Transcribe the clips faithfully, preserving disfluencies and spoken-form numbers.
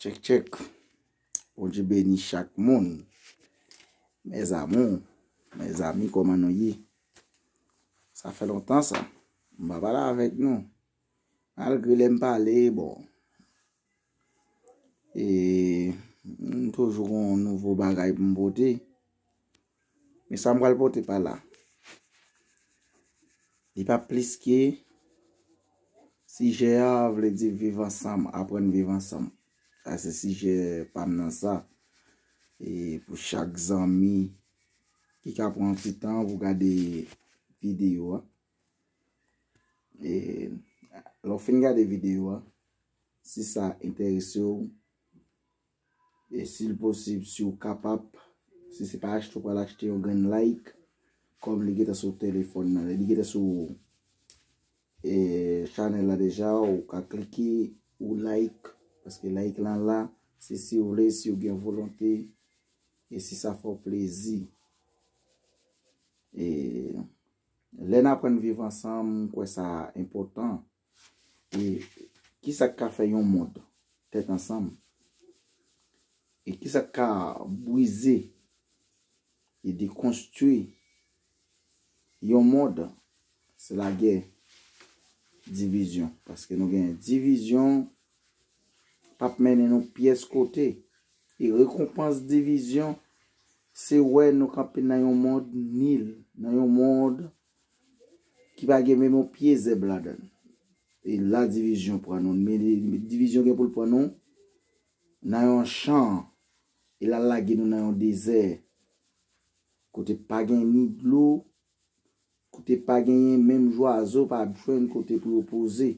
Tchèk, tchèk. Bondye beni chak moun. Mes amours, mes amis, kòman nou ye? Sa fè lontan sa. M pa pale avèk nou. Malgre lè m pale, bon. E m toujou gon nouvo bagay pou m pote. Men sa m pral pote pa la. Li pa plis ke sijè a vle di viv ansanm, aprann viv ansanm. Sa se sijè pa m nan sa. E pou chak zanmi ki ka pran ti tan pou gade videyo a. E lè w fin gade videyo a, si sa enterese w, e si l posib, si w kapab, si se pa achte w pral achte yon grenn like, kòm li gentan sou telefòn nan, li gentan sou e, chanèl la deja, ou ka klike, ou like, paske like lan la, se si w vle, si w gen volonte, e si sa fè w plezi. E lè n aprann viv ansanm, m kwè sa enpòtan. E kisa k ka fè yon mond tèt ansanm? E kisa k ka brize e dekonstwi yon mond? Se lagè, divizyon. Paske nou gen divizyon, p ap mennen nou pyès kote. E rekonpans divizyon, se wè nou kanpe nan yon mond nil, nan yon mond ki pa gen menm yon pye zèb ladan l. E la divizyon pran nou. Men divizyon gen pou l pran nou nan yon chan. E l al lage nou nan yon dezè. Kote pa gen ni dlo, kote pa genyen, menm zwazo pa jwenn kote pou yo poze.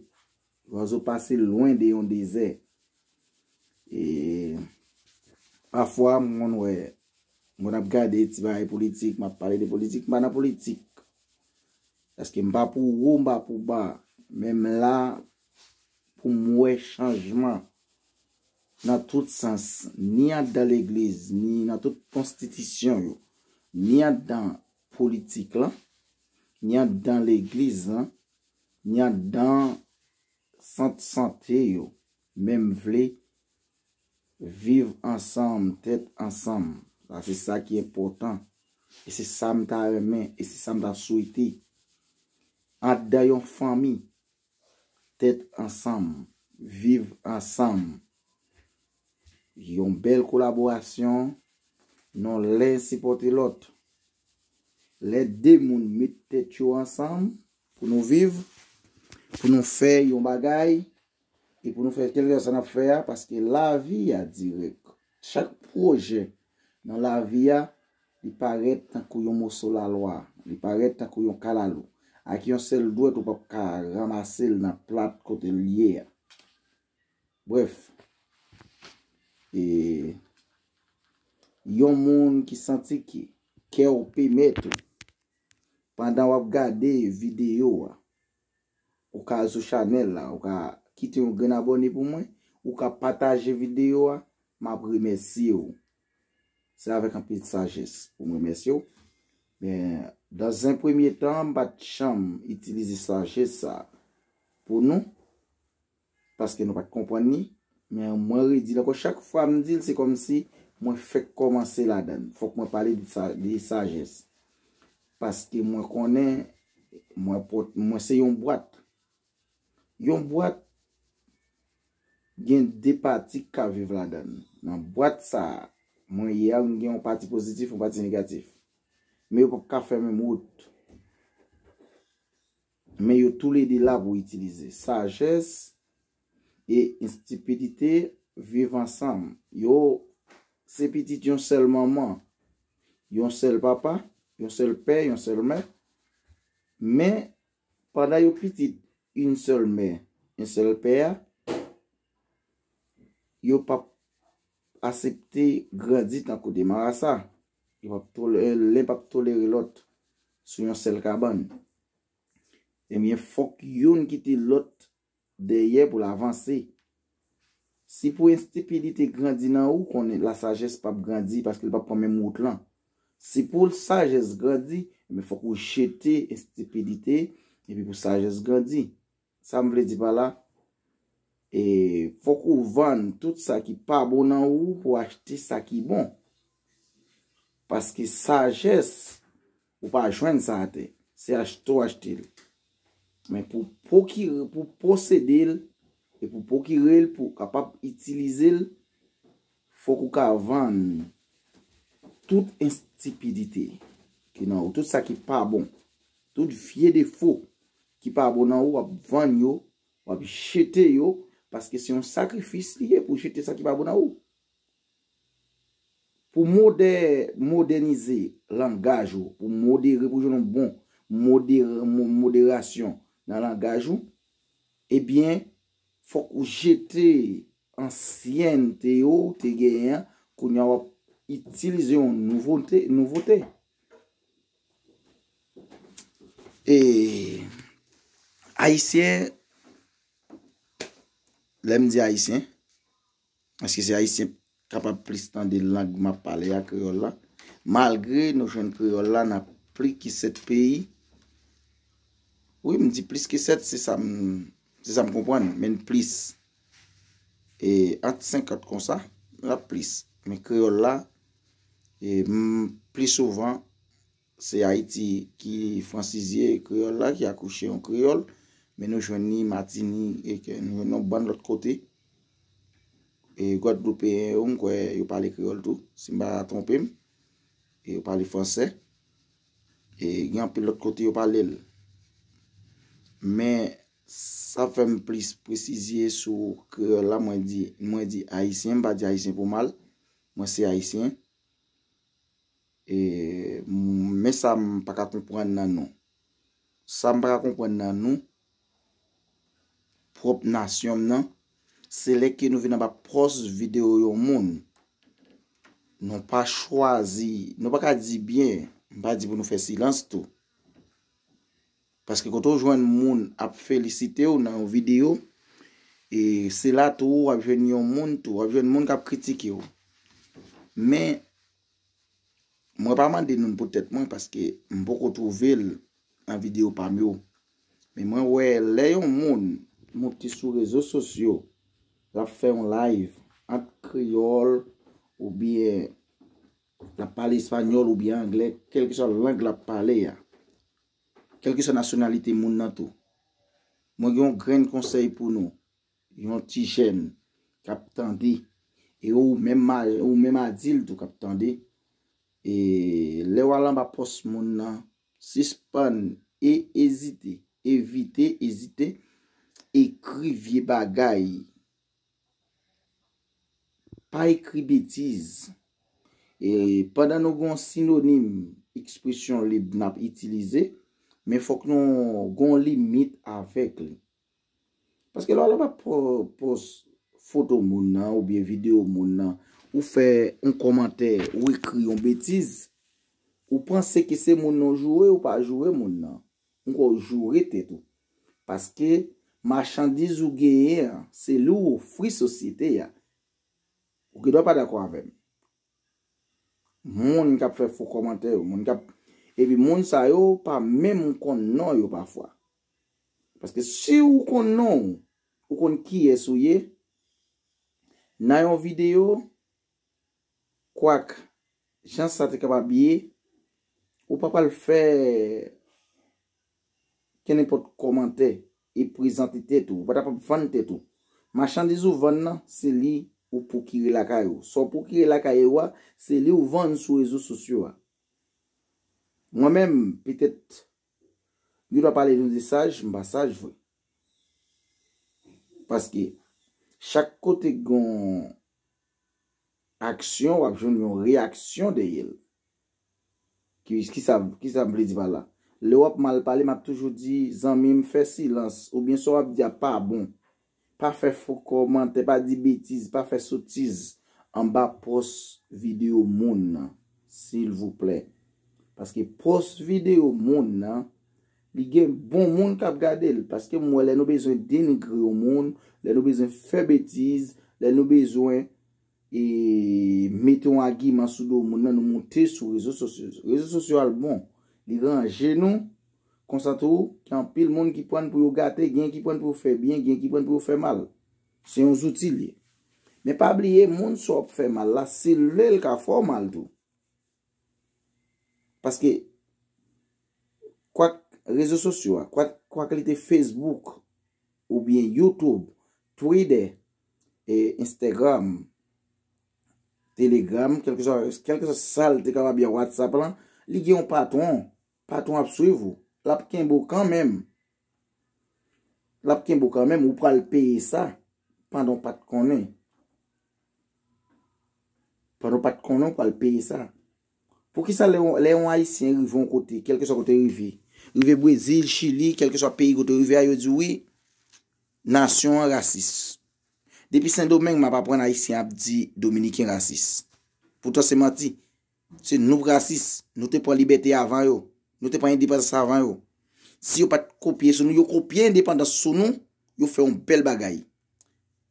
Zwazo pase lwen de yon dezè. E pafwa, m konn wè, m konn ap gade ti bagay politik, m ap pale de politik, m pa nan politik. Paske m pa pou wo, m pa pou ba. Men m la pou m wè chanjman nan tout sans, ni anndan legliz, ni nan tout konstitisyon yo, ni anndan politik lan, ni anndan legliz lan, ni anndan sant sante yo. Men m vle viv ansanm, tèt ansanm. Sa se sa ki enpòtan. E se sa m ta renmen, e se sa m ta swete. Anndan yon fanmi, tèt ansanm, viv ansanm. Yon bèl kolaborasyon, non len sipòte lòt. Lè de moun met tèt yo ansanm pou nou viv, pou nou fè yon bagay, e pou nou fè kèlkeswa sa n ap fè a, paske lavi a dirèk. Chak pwojè nan lavi a, li parèt tankou yon moso lalwa, li parèt tankou yon kalalou. Ak yon sèl dwèt, ou p ap ka ranmase l nan plat kote l ye a. Brèf, e yon moun ki santi ke kè w pe mèt ou pandan w ap gade videyo a, ou ka al sou chanèl la, ou ka kite yon grenn abòne pou mwen, ou ka pataje videyo a, m ap remèsye w. Se avèk anpil sajès pou m remèsye w. Men, dans un premier temps, m pa t janm itilize sajès sa pou nou, paske nou pa t konprann li. Men mwen redi l ankò, chak fwa m di l, se kòmsi mwen fèk kòmanse ladan l. Fòk mwen pale de sa, de sajès. Paske mwen konnen, mwen pot, mwen se yon bwat. Yon bwat gen de pati k ka viv ladan l. Nan bwat sa a, mwen ye a, m gen yon pati pozitif, yon pati negatif. Men yo p ap ka fè menm wout. Men yo toulede la pou itilize. Sajès e enstipidite viv ansanm. Yo se pitit yon sèl manman, yon sèl papa, yon sèl pè, yon sèl mè. Men, pandan yo pitit yon sèl mè, yon sèl pè a, yo p ap asepte grandi tankou de marasa. Yo p ap tole-, len p ap tolere lòt sou yon sèl kabann. Ebyen, fòk youn kite lòt dèyè pou l avanse. Si pou enstipidite grandi nan ou, konnen lasajès p ap grandi paske l p ap pran menm wout lan. Si pou sajès grandi, ebyen, fòk ou jete enstipidite, epi pou sajès grandi. Sa m vle di pa la, E fòk ou vann tout sa ki pa bon nan ou pou achte sa ki bon. Paske sajès, ou pa jwenn sa atè. Se achte w achte l. Men pou pwokire, pou posede l, e pou pwokire l, pou w kapab itilize l, fòk ou ka vann tout enstipidite ki nan ou, tout sa ki pa bon, tout vye defo ki pa bon nan ou, w ap vann yo, w ap jete yo, paske se yon sakrifis li ye pou jete sa ki pa bon nan ou. Pou modè, modènize langaj ou, pou modere, pou jwenn yon bon modere, mo- moderasyon nan langaj ou, ebyen, fòk ou jete ansyènte yo ou te genyen an, kounye a w ap itilize yon nouvote, nouvote. E Ayisyen, lè m di Ayisyen, paske se Ayisyen kapab plis tande lang m ap pale a, kreyòl la. Malgre nou jwenn kreyòl la nan plis ki sèt peyi. Wi, m di plis ki sèt, se sa m, se sa m konprann, men plis. E ant senkant konsa, l ap plis. Men kreyòl la, e m, pli souvan, se Ayiti ki fransizye kreyòl la, ki akouche yon kreyòl, men nou jwenn ni Matini, e ke nou jwenn yon bann lòt kote. E Gwadloupeyen yo, m kwè yo pale kreyòl tou, si m pa twonpe m. E yo pale fransè. E gen anpil lòt kote yo pale l. Men sa fè m plis presizye sou kreyòl la, mwen di, mwen di ayisyen, m pa di ayisyen pou mal. Mwen se ayisyen. E, m- men sa m pa ka konprann nan nou. Sa m pa ka konprann nan nou, pwòp nasyon m nan, se lè ke nou vin anba pòs videyo yon moun. Nou pa chwazi, nou pa ka di byen, m pa di pou nou fè silans tou. Paske kote w jwenn moun ap felisite w nan yon videyo, e se la tou w ap jwenn yon moun tou, w ap jwenn moun k ap kritike w. Men, mwen pa mande nou l pou tèt mwen paske m poko twouve l nan videyo pa m yo. Men mwen wè lè yon moun moute sou rezo sosyo, l ap fè yon live ant kreyòl oubyen l ap pale espanyòl oubyen anglè, kèlkeswa lang l ap pale a, kèlkeswa nasyonalite moun nan tou. Mwen gen yon grenn konsèy pou nou, yon ti jèn k ap tande, e ou menm, ou menm adilt ou k ap tande, e lè w al anba pòs moun nan, sispann e ezite, evite ezite ekri vye bagay. Pa ekri betiz. E pandan nou gen yon sinonim, ekspresyon lib n ap itilize, men fòk nou gen yon limit avèk li. Paske lè w al anba pò- pòs foto moun nan oubyen videyo moun nan, ou fè yon kòmantè, ou ekri yon betiz, ou panse ke se moun nan w joure, ou pa joure moun nan. M kwè w joure tèt ou. Paske machandiz ou genyen an, se li w ofri sosyete a. Ou gendwa pa dakò avè m. Moun k ap fè fo kòmantè yo, moun k ap, epi moun sa yo pa menm konn non yo pafwa. Paske si w konn non w, ou konn kiyès ou ye, nan yon videyo, kwak jan sa te kapab ye, ou pa pral fè kenenpòt kòmantè e prezante tèt ou. Ou pa t ap vann tèt ou. Machandiz ou vann nan, se li ou pwokire lakay ou. Sa w pwokire lakay ou a, se li ou vann sou rezo sosyo a. Mwen menm, petèt, yo ta pale nou de saj, m pa saj vre. Paske chak kote gon aksyon, w ap jwenn yon reyaksyon dèyè l. Ki, ki sa, ki sa m vle di pa la? Lè w ap mal pale, m ap toujou di, zanmi m, fè silans, oubyen sa w ap di a pa bon. Pa fè fo kòmantè, pa di betiz, pa fè sotiz anba pòs videyo moun nan, silvouplè. Paske pòs videyo moun nan, li gen bon moun k ap gade l. Paske m wè lè nou bezwen denigre yon moun, lè nou bezwen fè betiz, lè nou bezwen e mete yon agiman sou do moun nan, nou moute sou rezo sosyo. Rezo sosyo a l bon, li ranje nou. Konsa tou, gen anpil moun ki pran pou yo gate, gen ki pran pou yo fè byen, gen ki pran pou yo fè mal. Se yon zouti li ye. Men pa bliye, moun sa w ap fè mal la, si l vle, l ka fè w mal tou. Paske, kwak rezo sosyo a, kwak, kwak li te Facebook, oubyen YouTube, Twitter, e Instagram, Telegram, kèlkeswa, kèlkeswa sa l te kapab ye, WhatsApp lan, li gen yon patwon. Patwon ap swiv ou. L ap kenbe w kanmenm. L ap kenbe w kanmenm. Ou pral peye sa pandan w pa t konnen. Pandan w pa t konnen, ou pral peye sa. Poukisa lè yon, lè yon Ayisyen rive yon kote, kèlkeswa kote rive, rive Brezil, Chili, kèlkeswa peyi kote w rive a, yo di w, wi, nasyon an rasis. Depi Sendomeng, m ap aprann Ayisyen ap di Dominiken rasis. Poutan se manti. Se nou k rasis. Nou te pran libète avan yo. Nou te pran endepandans avan yo. Si yo pa t kopye sou nou, yo kopye endepandans sou nou, yo fè yon bèl bagay.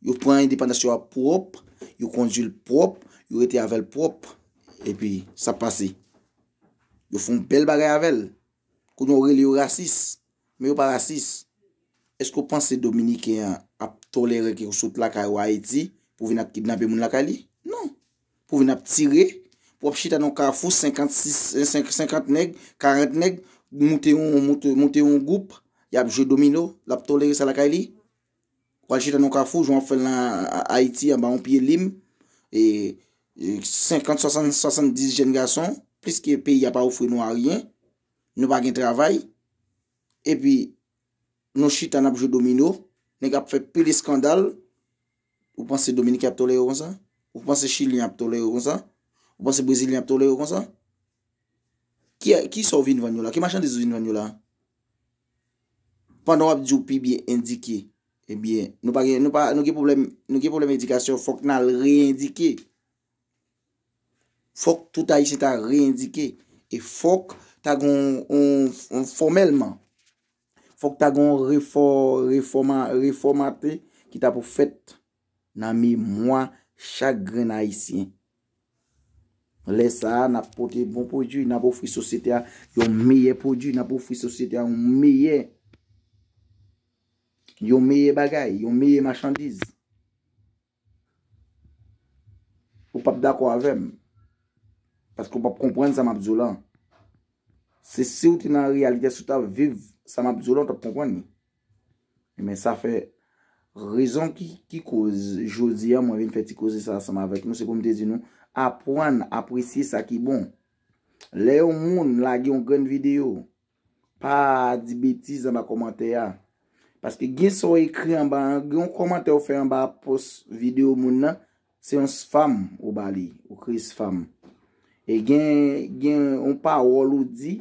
Yo pran endepandans yo a pwòp, yo kondui l pwòp, yo rete avè l pwòp. Epi, sa pase. Yo fè yon bèl bagay avè l. Kounye a, ou rele yo rasis. Men yo pa rasis. Èske w panse Dominiken an ap tolere ke w sot lakay ou Ayiti pou vin ap kidnape moun lakay li? Non. Pou vin ap tire, pou ap chita nan kafou, senkannsis, eh, senk, senkant nèg, karant nèg, moute yon, moute, moute yon gwoup, y ap jwe domino, l ap tolere sa lakay li? W al chita nan kafou, jan w ap fè l nan A-, Ayiti, anba yon pye lim, e, e, senkant, swasant, swasanndis jèn gason, pliske peyi a pa ofri nou anyen, nou pa gen travay, epi nou chita n ap jwe domino, nèg ap fè pil eskandal, ou panse Dominiken ap tolere w konsa? Ou panse Chilyen ap tolere w konsa? Ou panse Brezilyen ap tolere w konsa? Ki, kisa w vin vann yo la? Ki machandiz ou vin vann yo la? Pandan w ap di w pi byen endike. Ebyen, nou pa gen, nou pa, nou gen pwoblèm, nou gen pwoblèm edikasyon, fòk n al reyendike. Fòk tout Ayisyen ta reyendike. E fòk ta gen yon, yon, yon fòmèlman. Fòk ta gen yon refò-, refòma-, refòmate ki ta pou fèt nan memwa chak grenn Ayisyen. Lè sa a, n ap pote bon pwodui, n ap ofri sosyete a yon meyè pwodui, n ap ofri sosyete a yon meyè, yon meyè bagay, yon meyè machandiz. Ou p ap dakò avè m. Paske ou p ap konprann sa m ap di w lan. Se si w te nan reyalite, si w t ap viv sa m ap di w lan, w t ap konprann li. Men sa fè rezon ki, ki koz jodi a mwen vin fè ti koze sa ansanm avèk nou, se pou m te di nou, aprann apresye sa ki bon. Lè yon moun lage yon grenn videyo, pa di betiz anba kòmantè a. Paske gen sa w ekri anba, gen yon kòmantè w fè anba pòs videyo moun nan, se yon spam ou ba li, ou kreye spam. E gen, gen yon pawòl ou di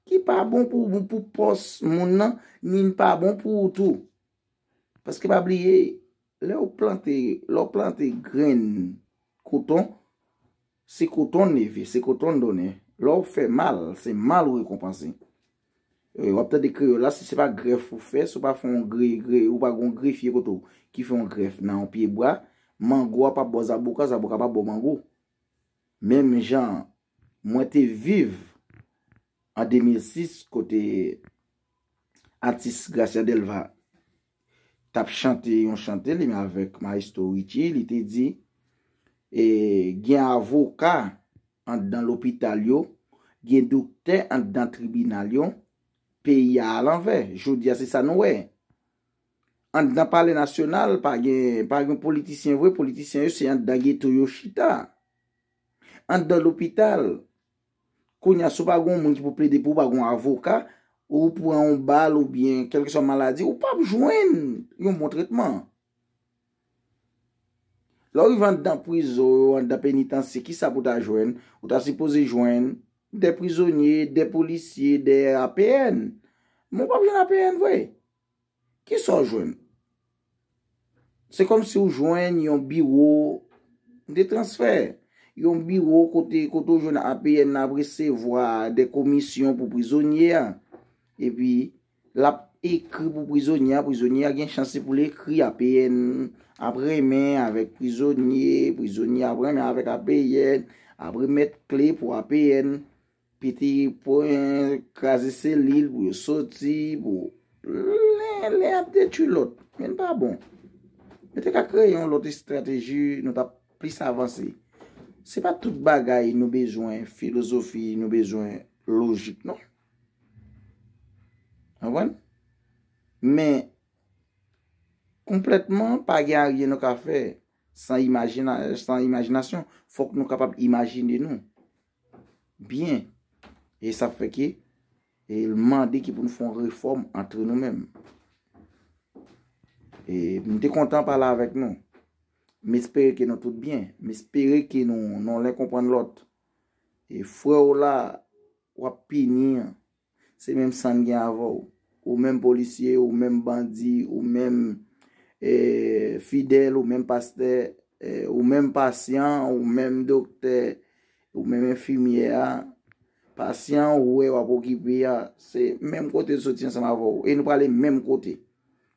ki pa bon pou, pou pòs moun nan, ni pa bon pou ou tou. Paske pa bliye, lè w plante, lè w plante grenn koton, se koton n leve, se koton n donnen. Lè w fè mal, se mal ou rekonpanse. E, w ap tande kreyòl la, si se pa grèf ou fè, si w pa fè yon gre-, gre-, ou pa gen yon grefye kote w ki fè yon grèf nan yon pye bwa, mango a p ap ba w zaboka, zaboka p ap ba w mango. Menm jan mwen te viv an de mil sis, kote atis Gracia Delva t ap chante yon chante li menm avèk Maestro Richie, li te di, e, gen avoka anndan lopital yo, gen doktè anndan tribinal yo, peyi a alanvè. Jodi a, se sa nou wè. Anndan Palè Nasyonal, pa gen, pa gen politisyen vre, politisyen yo se anndan geto yo chita. Anndan lopital, kounye a, si w pa gen yon moun ki pou plede pou ou, pa gen yon avoka, ou pran yon bal oubyen kèlkeswa maladi, ou p ap jwenn yon bon tretman. Lè w rive anndan prizon yo, anndan penitansye, kisa pou w ta jwenn? Ou ta sipoze jwenn de prizonye, de polisye, de A P N. Men w p ap jwenn A P N vre. Kisa w jwenn? Se kòmsi w jwenn yon biwo de transfè. Yon biwo kote, kote w jwenn A P N nan ap resevwa de komisyon pou prizonye a. Epi, l ap ekri pou prizonye a. Prizonye a gen chans pou l ekri, A P N ap renmen avèk prizonye, prizonye ap renmen avèk A P N, ap remèt kle pou A P N. Pete pwen, kraze selil pou yo soti, pou len, len ap detwi lòt. Men pa bon. Yo te ka kreye yon lòt estrateji, nou t ap plis avanse. Se pa tout bagay nou bezwen filozofi, nou bezwen lojik, non. Konprann? Men, konplètman, pa gen anyen nou ka fè san imajina-, san imajinasyon. Fòk nou kapab imajine nou byen. E sa fè ke e l mande ki pou nou fè yon refòm antre nou menm. E m te kontan pale avèk nou. M espere ke nou tout byen. M espere ke nou, nou len konprann lòt. E frè w la, w ap pini an. Se menm san l gen avè w. Ou menm polisye, ou menm bandi, ou menm e, fidèl, ou menm pastè, e, ou menm pasyan, ou menm doktè, ou menm enfimyè a, pasyan ou wè w ap okipe a, se menm kote l soti ansanm avè w. E nou prale menm kote.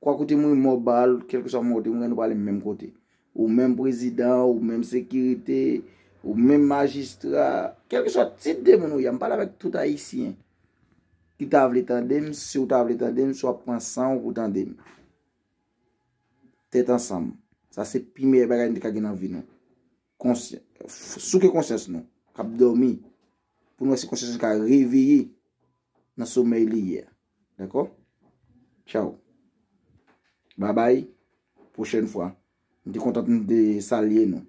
Kwa kote mouri mò bal, kèlkeswa mò kote mouri, nou prale menm kote. Ou menm prezidan, ou menm sekirite, ou menm majistra, kèlkeswa tit de moun ou ye, m pale avèk tout Ayisyen ki ta vle tande m, si w ta vle tande m, si w ap pran san w pou tande m. Tèt ansanm. Sa se pi meyè bagay nou te ka gen nan vi nou. Konsy-, souke konsyans nou, k ap dòmi, pou nou wè si konsyans nou ka reveye nan somèy li ye a. Dakò? Tchaw. Babay. Pwochèn fwa. M te kontan m te salye nou.